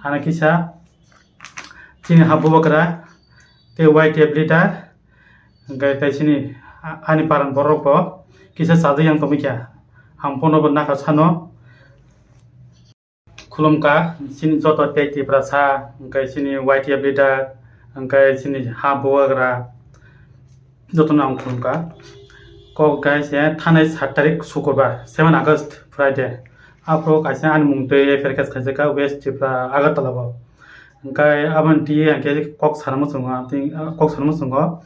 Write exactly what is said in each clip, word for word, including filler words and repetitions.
Ano kisa chini ha bubagra tei Y T F leader, hingke tei chini a-, ani paran borok bo kisa chajak yang tongwi kha. Ang bono bo naka sano khulumkha, chini joto tei Tiprasa, hingke chini Y T F leader, hingke chini ha bubagra, jotono ang khulumkha. Kok gai se thanai sat tarik Sukurbar, seven August, Friday. Aphuru kaisa ani mung twi F I R case khaijak kha West Tripura, Agartala o. Hingke aboni twi hingke kok sana muchungo, tei, ah, kok sana muchungo.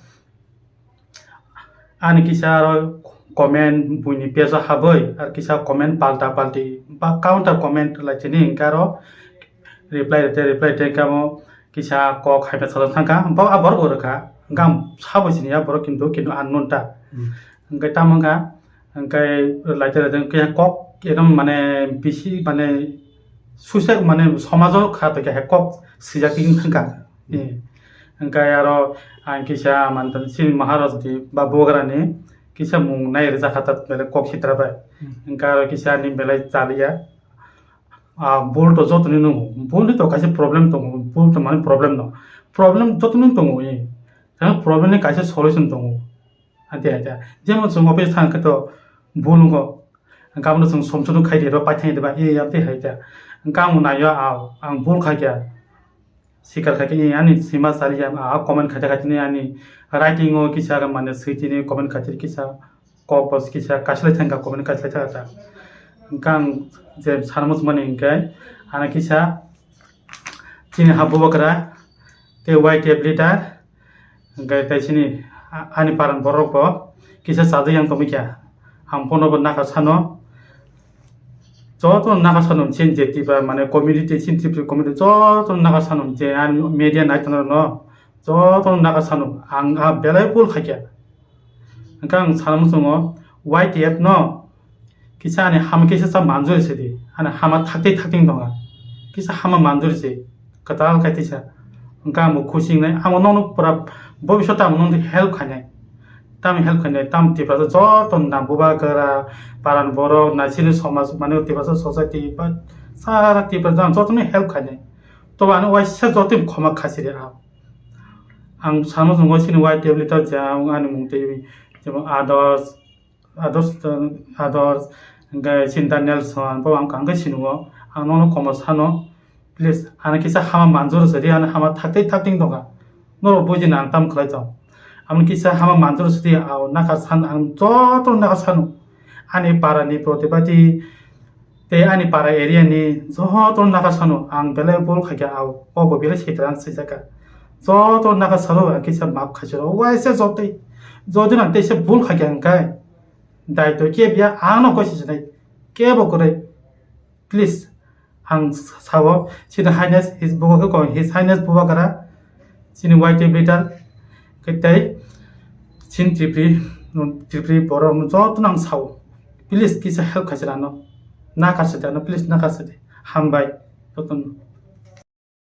Ani kisa aro comment buini page o habwi, ar kisa comment palta palti ba counter comment lai chini hingke aro reply rite, reply rite hingke amo kisa kok hai masa thangkha, bo a borok bo rwkha, hingke ang sabo sini a borok kintu, kintu unknown ta. Hmm. Hingke tamo wngkha, hingke laite laite kisa kok ekdom mane bisi mane suicide mane somajo kha to khe kok sijak twi thangkha. Hmm. Eh, hingke aro ang kisa mantan chini Maharaj di ba Bogra ni kisa mung nai rijak kha ta bele kok sitra bai. Hmm. Hingke aro kisa ni belai chaliya. Ah, bul to joto ni nungo. Bul ni to kaisa problem tongo. Bul to mani problem no. Problem joto ni tongo, eh. Tamo problem ni kaisa solution tongo. Ante haita. Jemon chwng office thang khe to bul nungo. Hingke abono chwng somsono khai di, ro paithang di ba, eh, ante haita. Hingke ang naio, ah, ang bul kha kya. Sikar kha khe, eh, ani sima chaliya, ah, comment khaite khaite ni ani writing o kisa mane switini comment khaite kisa. Kok bo kisa kaisalai thangkha, comment kaisalai thangkha ta. Hingke ang je sana muchungmani hingke, ano kisa chini ha bubagra tei Y T F leader, hingke tei chini a-, ani paran borok bo kisa chajak yang tongwi kha. Ang bono bo naka sano, joto naka sano chini je Tiprasa mane community, chini Tripura community joto naka sano je ani media nai tongnai rok no joto naka sano ang a belai bul kha kya. Hingke ang sana muchungo, Y T F no kisa ani hama kisa sa manjuri se di, ani hama thakti thakti tonga, kisa hama manjuri se, kwtal khe tisa. Hingke ang bo khusi wngnai, ang bo nono pura bobisot ang nono help khainai, tam help khainai, tam Tiprasa joto na bubagra, paran borok, na chini somaj, mane Tiprasa society ba sara Tiprasa joto no help khainai. To ani waisa joto khoma khasi re ang. Ang sana muchungo chini Y T F leader je ang ani mung twi jemon Adarsh, Adarsh, Adarsh, hingke Sinta Nelson, bo ang kangkhe sinugo, ang nono komo sano, please, ano kisa hama manjuro se di, ano hama thakti thakti tongkha, norok bujina ang tam khlai tong, ano kisa hama manjuro se di, ang naka san, ang joto naka sano, ani para ni protibati, tei ani para area ni joto naka sano ang belai bul khaikha, ang kok bo belai sitra ang swijak kha. Joto naka salo ang kisa maaf khaisiro, waisa jotoi. Jodi nang teisa bul khaikha hingkai, daito kebya ang no koi sijinai, kebo kwrwi. Please, ang sao, chini highness, his bubagra, his highness bubagra, chini Y T F leader, khe tei chini Tripuri, Tripuri borok no joto nang sao. Please kisa help khaisirano. Nakar sidi ano, please nakar sidi. Hambai. Jotono.